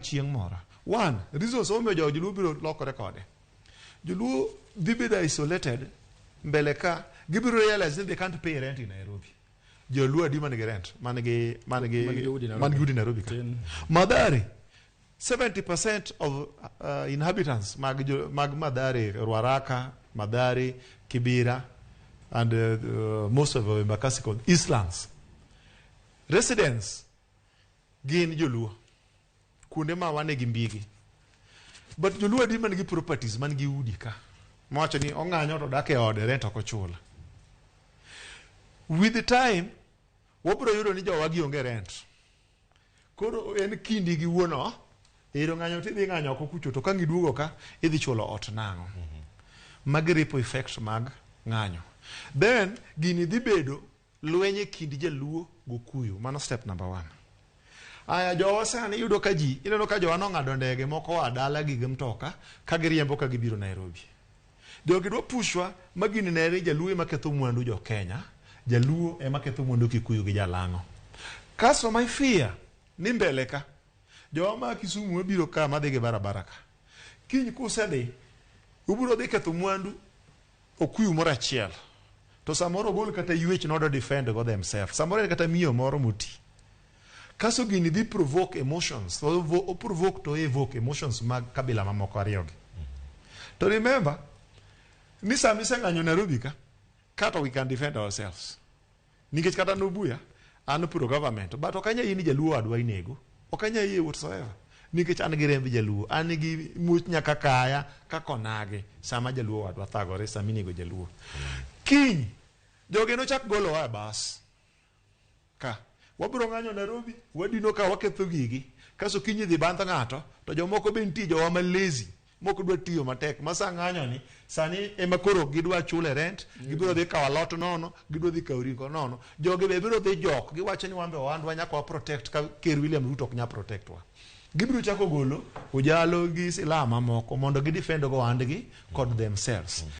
Chieng' moro. One, reasons omiyo jo Joluo biro lokore kode. Joluo dhi bedo isolated mbele ka gibiro realize ni they can't pay rent in Nairobi. Joluo adi man gi rent, man gi Man gi udi Nairobi. Man gi udi Nairobi ka. Tin. Mathare, 70% of inhabitants mag Mathare, Ruaraka, Mathare, Kibera and most of Embakasi called Eastlands. Residents gin Joluo. Kuonde ma wane gi mbigi. But Joluo adi man gi properties, man gi udi ka? Mawacho ni ong'anyo to dak e ode, rent ok ochul. With the time, wabiro yudo ni jowa gi onge rent. Koro en kindi gi wuon o, ero ng'anyo tidhi ng'anyo oko kucho to ka giduogo ka, idhi chulo ot nang'o? Magi ripple effect mag ng'anyo. Then, gini dhi bedo lweny e kind Jaluo gokuyu. Mano step number one. Aya, jowa sani iyudo ka ji, ineno ka jowa nong'ado ndege moko oa dala gi mtoka, ka giriembo ka gibiro Nairobi. Jogi dwa pushwa ma gini nere Jaluo ema ketho mwandu jo Kenya, Jaluo ema ketho mwandu Kikuyu gi Jalang'o. Kasto my fear ni mbele ka, jowa ma Kisumu mabiro ka madhi gi barabara ka, kiny kusedhi, ubiro dhi ketho mwandu okuyu moro achiel. To samoro ogol kata ywech nodo defend go themselves. Samoro en kata miyo moro moti. Kaso gini dhi provoke emotions, o provoke to evoke emotions mag kabila mamoko ariyogi. To remember, ni sama iseng'anyo Nairobi ka, kata we can defend ourselves. Nikech kata nobuya, an pro government, but ok anyal yie ni Jaluo wadwa inego. Ok anyal yie whatsoever. Nikech an gi remb Jaluo, an gi muoch nyaka kaya kaka onagi sama Jaluo wadwa thagore sama inego Jaluo. Kiny, jogi nochak golowa e bas. Ka wabiro ng'anyo Nairobi, wadino ka waketho gigi. Kaso kiny idhi bandh ng'ato, to jomoko be nitie jowa ma lazy, mok dwa tiyo matek. Ma sa ng'anyo ni, sani ema koro ok gidwa chule rent, gibiro dhi kawo alot nono, gibiro dhi kawo ringo nono. Jogi be biro dhi jok, giwacho ni wan be ohandwa nyaka wa protect ka Ker William Ruto ok nyal protect wa. Gibiro chako golo ojalo gi silaha mamoko mondo gi defend go ohandgi kod themselves.